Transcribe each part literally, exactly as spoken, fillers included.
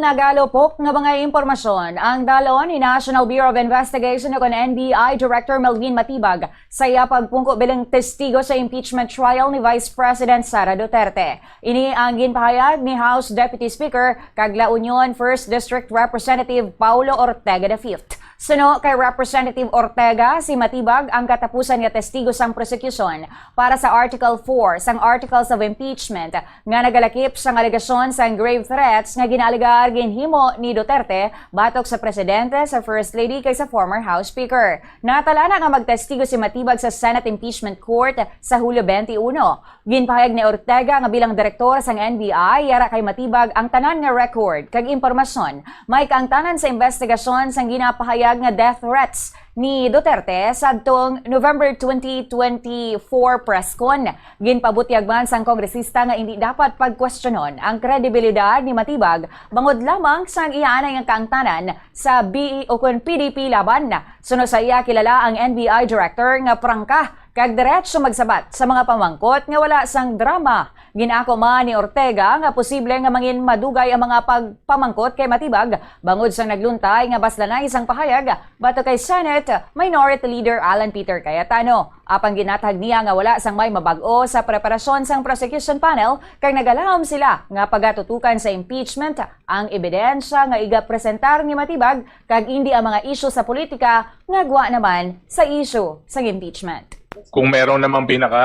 Nagalupok nga mga impormasyon ang dalon ni National Bureau of Investigation o kon N B I Director Melvin Matibag sa iya pagpungko bilang testigo sa impeachment trial ni Vice President Sara Duterte. Ini ang ginpahayag ni House Deputy Speaker kag La Union First District Representative Paulo Ortega the fifth. Suno kay Representative Ortega, si Matibag ang katapusan nga testigo sang prosekusyon para sa Article four sang Articles of Impeachment nga nagalakip sang alegasyon sang grave threats nga ginaalegar ginhimo ni Duterte batok sa presidente, sa First Lady, kag sa former House Speaker. Natala na nga magtestigo si Matibag sa Senate Impeachment Court sa Hulyo twenty-one. Ginpahayag ni Ortega nga bilang direktor sang N B I, yara kay Matibag ang tanan nga record kag impormasyon may kaangtanan sa investigasyon sang ginapahayag nga death threats ni Duterte sadtong November twenty twenty-four press con. Ginpabutyag man sang kongresista nga indi dapat pagkwestiyonon ang kredibilidad ni Matibag bangod lamang sang iya anay nga kaangtanan sa B E o kon P D P Laban. Suno sa iya, kilala ang N B I director nga prangka kag diretso magsabat sa mga pamangkot nga wala sang drama. Ginako man ni Ortega nga posible nga mangin madugay ang mga pagpamangkot kay Matibag bangod sang nagluntay nga baslanay sang pahayag batok kay Senate Minority Leader Alan Peter Cayetano. Apang ginatag niya nga wala sang may mabag-o sa preparasyon sang prosecution panel kag nagalahom sila nga pagatutukan sa impeachment ang ebidensya nga igapresentar ni Matibag kag indi ang mga isyu sa politika nga gwa naman sa isyu sang impeachment. Kung meron namang pinaka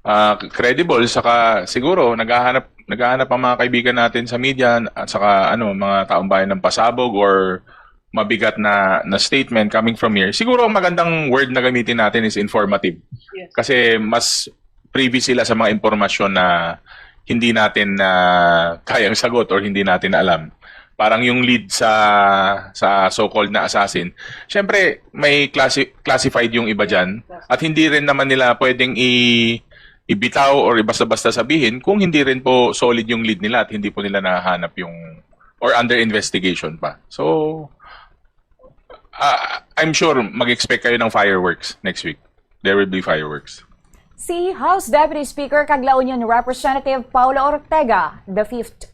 ah, credible, saka siguro naghahanap naghahanap ang mga kaibigan natin sa media at saka ano, mga taong bayan ng pasabog or mabigat na na statement coming from here. Siguro ang magandang word na gamitin natin is informative. Yes. Kasi mas privy sila sa mga impormasyon na hindi natin na kayang sagot or hindi natin alam. Parang yung lead sa sa so-called na assassin, syempre may classi- classified yung iba diyan at hindi rin naman nila pwedeng i ibitaw or basta-basta sabihin kung hindi rin po solid yung lead nila at hindi po nila nahanap yung or under investigation pa. So, ah, I'm sure mag-expect kayo ng fireworks next week. There will be fireworks. Si House Deputy Speaker kag La Union Representative Paulo Ortega the fifth.